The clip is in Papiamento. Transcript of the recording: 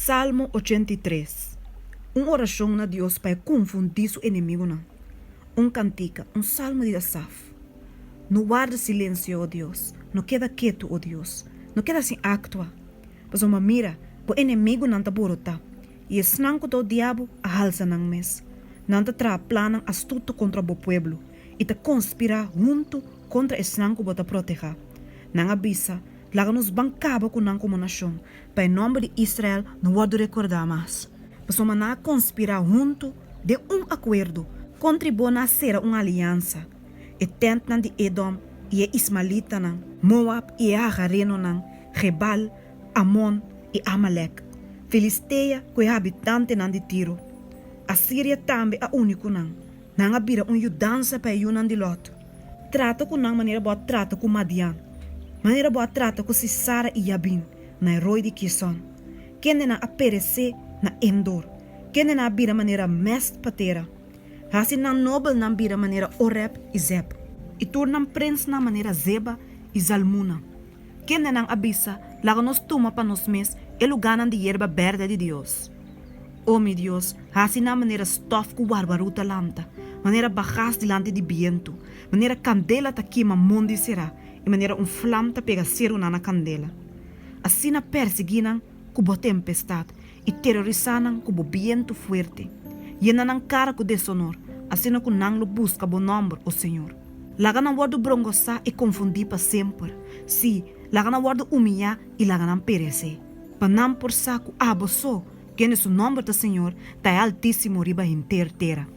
Salmo 83, Un orashon na Dios pa e konfundí su enemigunan. Un kantika, un salmo di Asaf. No warda silensio, o Dios, no keda ketu, o Dios, no keda sin aktua. Pasobra mira, bo enemigunan ta borotá, i esnan ku ta odia bo a halsa nan mes. Nan ta traha plannan astuto kontra bo pueblo i ta konspirá huntu kontra esnan ku bo ta protehá. Nan a bisa, Laga nos ban kaba ku nan komo nashon, pa e nòmber di Israel no wòrdu rekordá mas. Pasobra nan a konspirá huntu den un akuerdo kontra i bo nan a sera un aliansa, e tèntnan di Edòm i e ismalitanan, Moab i e hagarenonan, Gebal, Amon i Amalek, Filistea ku e habitantenan di Tiro. Asiria tambe a uni ku nan. Nan a bira un yudansa pa e yunan di Lòt. Trata ku nan manera bo a trata ku Madian, manera bo a trata ku Sisara i Jabin na e roi di Kison, kendenan a peresé na Endor, kendenan a bira manera mèst pa tera. Hasi nan nobelnan bira manera Oreb i Zeb, i tur nan prensnan manera Zeba i Zalmuna, kendenan a bisa, Laga nos tuma pa nos mes e lugánan di yerba bèrdè di Dios. O mi Dios, hasi nan manera stòf ku warwarú ta lanta, manera bagas dilanti di bientu, manera kandela ta kima mondi será i manera un flam ta pega serunan na kandela. Asina persiguí nan ku bo tempestat i terorisá nan ku bo bientu fuerte. Yena nan kara ku desonor, asina ku nan lo buska bo nòmber, o Señor. Laga nan wòrdu brongosá i konfundí pa semper, sí, laga nan wòrdu umiyá i laga nan peresé, pa nan por sa ku abo so, kende su nòmber ta Señor, ta e Altísimo riba henter tera.